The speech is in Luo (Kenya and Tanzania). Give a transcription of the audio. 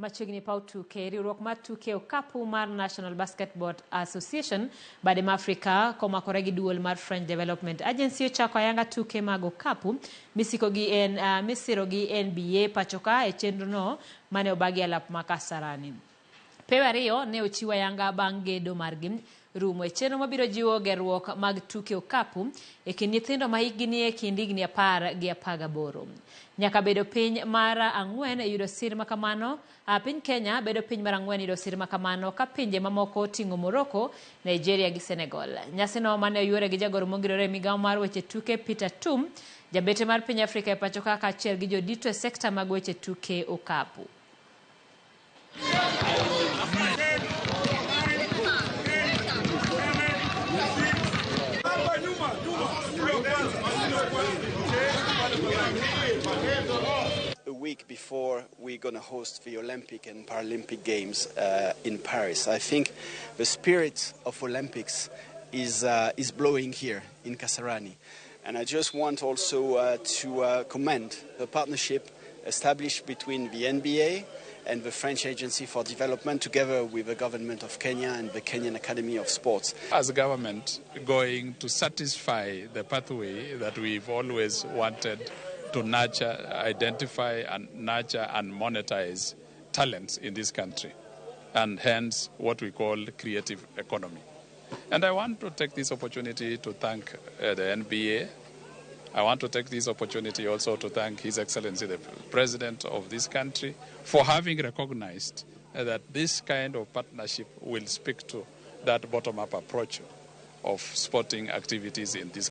Machiegni paw tuke, riwruok mar tuke okapu mar National Basketball Association bade ma Afrika komakore gi duol mar French Development Agency ochako ayanga tuke mag okapu misiko gi en, misiro gi NBA pachoka e chenro no mane obagi alap ma Kasarani. Pewe ariyo ne ochiw ayanga bang' gedo margi rumo e chenro mabiro jiwo gerruok mag tuke okapu e kind nyithindo ma hikgi nie kind higni 10 gi 18. Nyaka bedo piny mar ang'wen e yudo sir makamano, piny Kenya bedo piny mar ang'wen yudo sir makamano ka pinje mamoko oting'o Morocco, Nigeria gi Senegal. Nyasino mane oyuore gi jagoro mongirore e migawo mar weche tuke Peter Tum, jabete mar piny Afrika e pacho ka kaachiel gi jodito e sekta mag weche tuke okapu. A week before we're going to host the Olympic and Paralympic Games in Paris. I think the spirit of Olympics is blowing here in Kasarani. And I just want also to commend the partnership established between the NBA and the French Agency for Development together with the government of Kenya and the Kenyan Academy of Sports. As a government going to satisfy the pathway that we've always wanted to nurture, identify and nurture and monetize talents in this country, and hence what we call creative economy. And I want to take this opportunity to thank the NBA. I want to take this opportunity also to thank His Excellency the President of this country for having recognized that this kind of partnership will speak to that bottom-up approach of sporting activities in this